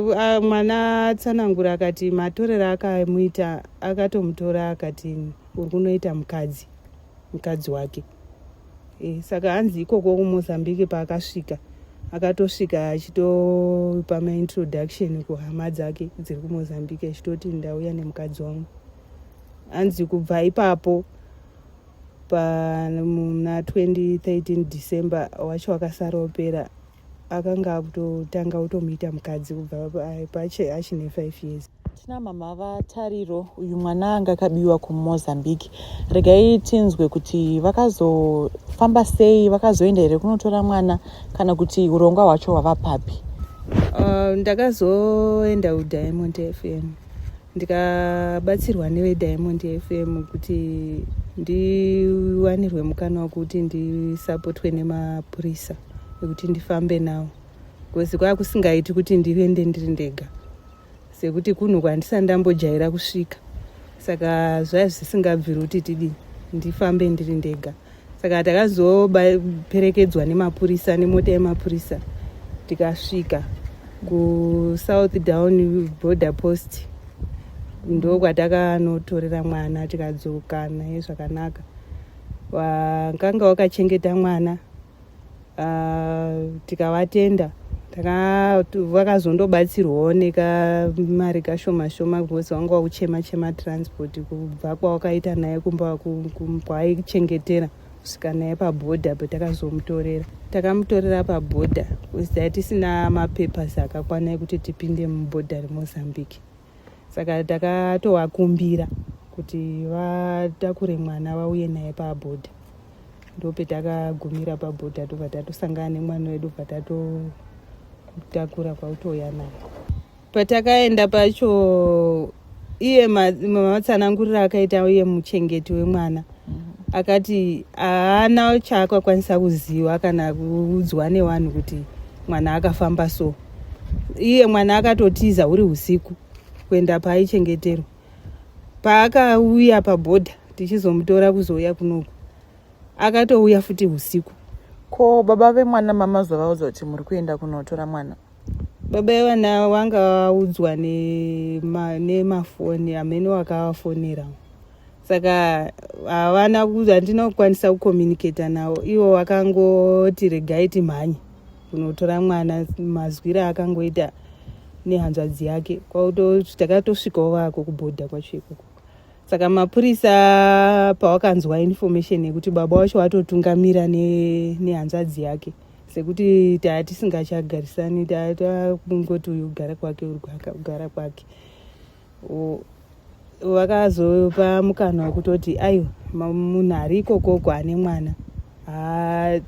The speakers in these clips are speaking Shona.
Mwana atsanangura akati matorero akamuita, akatomutora akati uri kunoita mukadzi wake. Saka hanzi ikoko kuMozambique paakasvika, akatosvika achitopa maintroduction kuhama dzake dziri kuMozambique, achitoti ndauya nemukadzi wangu. Hanzi kubva ipapo muna 2013 December wacho wakasara opera, akanga akutotanga kutomuita mukadzi kubva achine 5 years. Tina mama vaTariro, uyu mwana anga akabiwa kuMozambique. Regai tinzwe kuti vakazofamba sei, vakazoenda here kunotora mwana kana kuti urongwa hwacho hwava papi? Ndakazoenda kuDiamond FM, ndikabatsirwa neveDiamond FM kuti ndiwanirwe mukana wekuti ndisapotwe nemapurisa ekuti ndifambe nawo, because kwakusingaiti kuti ndiende ndiri ndega, sekuti kunhu kwandisati ndambojaira kusvika. Saka zvaiva zvisingabviri kuti tidii, ndifambe ndiri ndega. Saka takazoperekedzwa nemapurisa, nemota yemapurisa, tikasvika kuSouth Down border post, ndo kwatakanotorera mwana, tikadzoka naye zvakanaka. Wakanga wakachengeta mwana, tikavatenda. Vakazondobatsirwawo nekamari kashoma shoma, because wanga wakuchema chema transport kubva kwawakaita naye kumba kwaaichengetera kusvika naye pabhodha petakazomutorera. Takamutorera pabhodha because tisina mapapers akakwana ekuti tipinde mubhodha reMozambique. Saka takatovakumbira kuti vatakure mwana vauye naye pabhodha. Ndopetakagumira pabhodha, tobva tatosangana nemwana wedu, bva tatotakura kwakutouya naye. Patakaenda pacho, iye matsananguriro akaita iye muchengeti wemwana, akati haana chaakakwanisa kuziva kana kuudzwa nevanhu kuti mwana akafamba. So iye mwana akatotiza huri usiku kuenda paaichengeterwa. Paakauya pabhodha tichizomutora kuzouya kunoku, akatouya futi usiku. Ko baba vemwana mamazovaudza kuti muri kuenda kunotora mwana? Baba vevana vanga vaudzwa nemafoni, hamene wakavafonera. Saka havana, handina kukwanisa kucommunicata navo. Ivo vakangoti regai timhanye kunotora mwana. Mazwiro akangoita nehanzvadzi yake, takatosvikawo vako kubhodha kwacho ikoko. Saka mapurisa pawakanzwa information yekuti baba wacho watotungamira nehanzvadzi yake, sekuti taa tisingachagarisani, takungoti uyu kugara kwake, uri kugara kwake, vakazopa mukana wekutoti aiwa, munhu ari ikokoko ane mwana,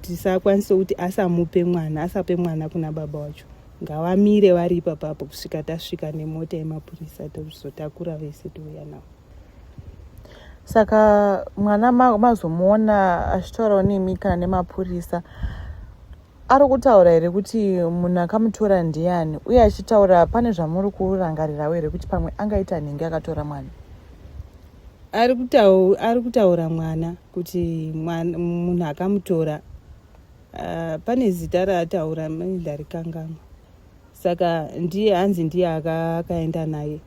tisakwanise kuti asamupe mwana, asape mwana kuna baba wacho. Ngavamire vari ipapapo kusvika tasvika nemota yemapurisa, tozotakura vese touya navo. Saka mwana mazomuona achitaurawo nemi kana nemapurisa? Ari kutaura here kuti munhu akamutora ndiani? Uye achitaura, pane zvamuri kurangarirawo here kuti pamwe angaita nhingi akatora mwana? Ari kutaura mwana kuti munhu akamutora, pane zita raataura, ndarikangamwa. Saka ndiye hanzi ndiye akaenda naye.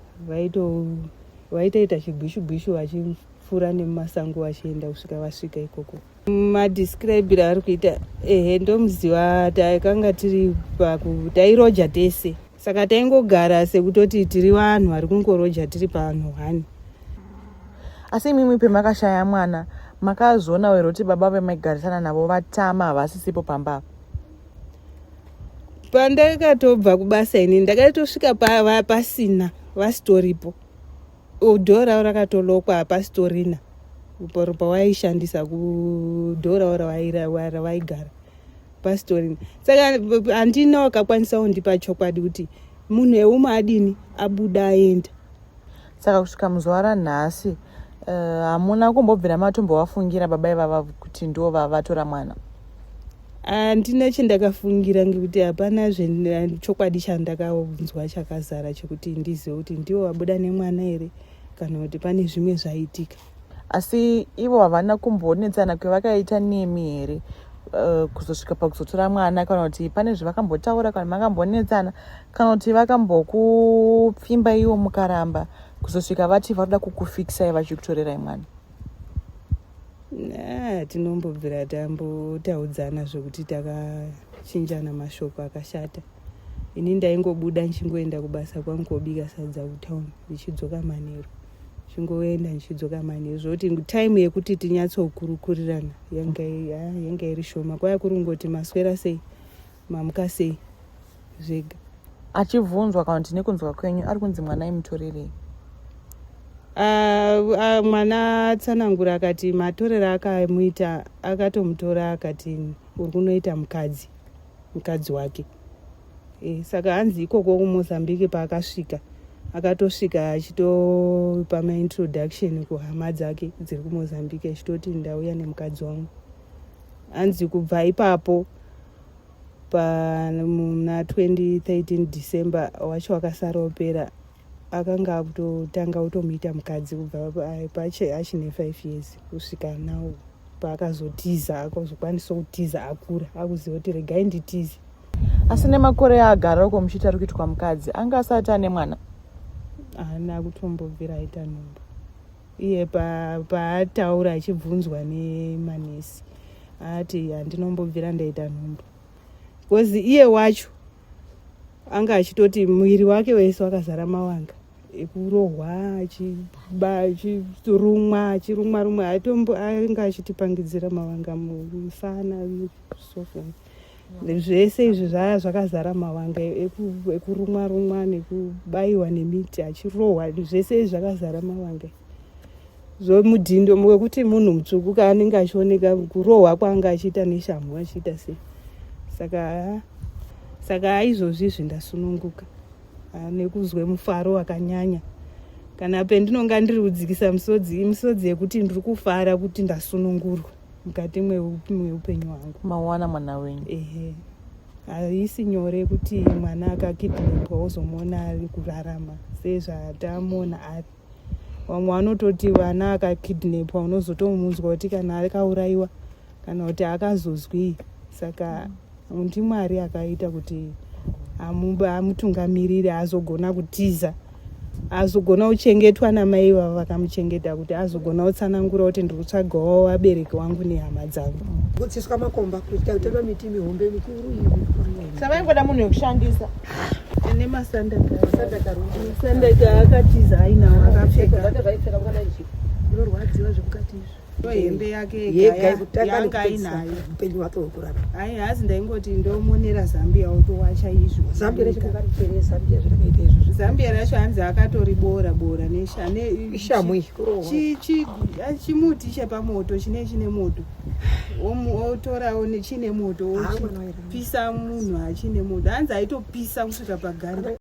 Vaitoita chigwishu gwishu vachipfuura nemumasango vachienda kusvika vasvika ikoko. Madescribiro ari kuita, ehe, ndomuziva. Takanga tiri paku tairoja tese, saka taingogara sekutoti tiri vanhu vari kungoroja tiri pavanhu hani. Asi imimi pemakashaya mwana, makazoona here kuti baba vemaigarisana navo vatama, havasisipo pamba? Pandakatobva kubasa ini, ndakatosvika pasina, vasitoripo. Dhoo ravo rakatolokwa, hapasitorina pawaishandisa kudhoo ravo ravaigara, pasitorina. Saka handina wakakwanisa kundipa chokwadi kuti munhu eume adini, abuda aenda. Saka kusvika muzuva ranhasi, hamuna kumbobvira matombovafungira baba ivava kuti ndo vavatora mwana? Handina chendakafungira, ngekuti hapana chokwadi chandakanzwa chakazara chekuti ndizive kuti ndivo vabuda nemwana here kana kuti pane zvimwe zvaitika. Asi ivo havana kumbonetsana kwevakaita nemi here? Kuzosvika pakuzotora mwana, kana kuti pane zvavakambotaura, kana makambonetsana, kana kuti vakambokupfimba iwo mukaramba, kuzosvika vati varoda kukufikisai vachikutorerai mwana? Tinombobvira tambotaudzana zvekuti takachinjana mashoko akashata. Ini ndaingobuda ndichingoenda kubasa kwangu kobika sadza kutown, ndichidzoka manheru, chingoenda ndichidzoka manheru, zvokuti time yekuti tinyatsokurukurirana yanga iri shoma. Kwaya kuri kungoti maswera sei, mamuka sei, zvega. Achibvunzwa kana kuti nekunzwa kwenyu, ari kunzi mwana imutorerei? Mwana atsanangura akati matorero akamuita, akatomutora akati uri kunoita mukadzi wake. Saka hanzi ikoko kuMozambique paakasvika, akatosvika achitopa maintroduction kuhama dzake dziri kuMozambique, achitoti ndauya nemukadzi wangu. Hanzi kubva ipapo muna 2013 December wacho akasara opera, akanga akutotanga kutomuita mukadzi kubva achine 5 years kusvika now paakazotiza. Akazokwanisa kutiza akura, akuziva kuti regai nditize. Asi nemakore aagara uko muchiita ari kuitwa mukadzi, anga asati ane mwana? Haana kutombobvira aita nhumbu. Iye paataura achibvunzwa nemanesi, ati handinombobvira ndaita nhumbu, because iye wacho anga achitoti muviri wake wese wakazara mawanga ekurohwa, achirumwa, achirumwa rumwa. Anga achitipangidzira mawanga musana, so zvese izvi zvaya zvakazara mawanga ekurumwa rumwa nekubayiwa nemiti, achirohwa. Zvese izvi zvakazara mawanga zvomudhindo wekuti munhu mutsvuku kaanenge achioneka kurohwa kwaanga achiita neshamhu, achiita sei. Saka izvozvi izvi ndasununguka nekuzwe mufaro wakanyanya. Kana pendinonga ndiri kudzikisa misodzi, misodzi yekuti ndiri kufara kuti ndasunungurwa mukati mweupenyu hwangu. Mawana mwana wenyu. Ehe, haisi nyore kuti mwana akakidnapwa wozomuona ari kurarama sezvatamuona ari. Vamwe vanototi vana akakidnapwa unozotomunzwa kuti kana akaurayiwa kana kuti akazozwii. Saka ndiMwari akaita kuti amutungamirire azogona kutiza, azogona kuchengetwa namai ivavo vakamuchengeta, kuti azogona kutsanangura kuti ndiri kutsvagawo vabereki vangu nehama dzangu. Kutsiswa makomba, kuita kutema miti mihombe mikuru iyi, mikuru iyi. Savaingoda munhu wekushandisa. Nemasandaka akatiza ainawo akapfeka. Zvake zvaipfeka mwana ichi unorwadziwa zvemukati izvi. Hembe yake yega yega yekutanga yanga nekupedzisa ainayo. Upenyu hwake hwekurarama. Ai, hazi ndaingoti ndomonera zambia, otowacha izvo. Zambia racho ngaritere, zambia zvatakaita izvozvo. Zambia racho hanzi akatoribora bora Ishamu iyi, kurohwa. Chimuti chepamoto chine moto. Otorawo chine moto, Ah, mwana wairamba. ochipisa munhu achine moto. Hanzi aitopisa kusvika paganda.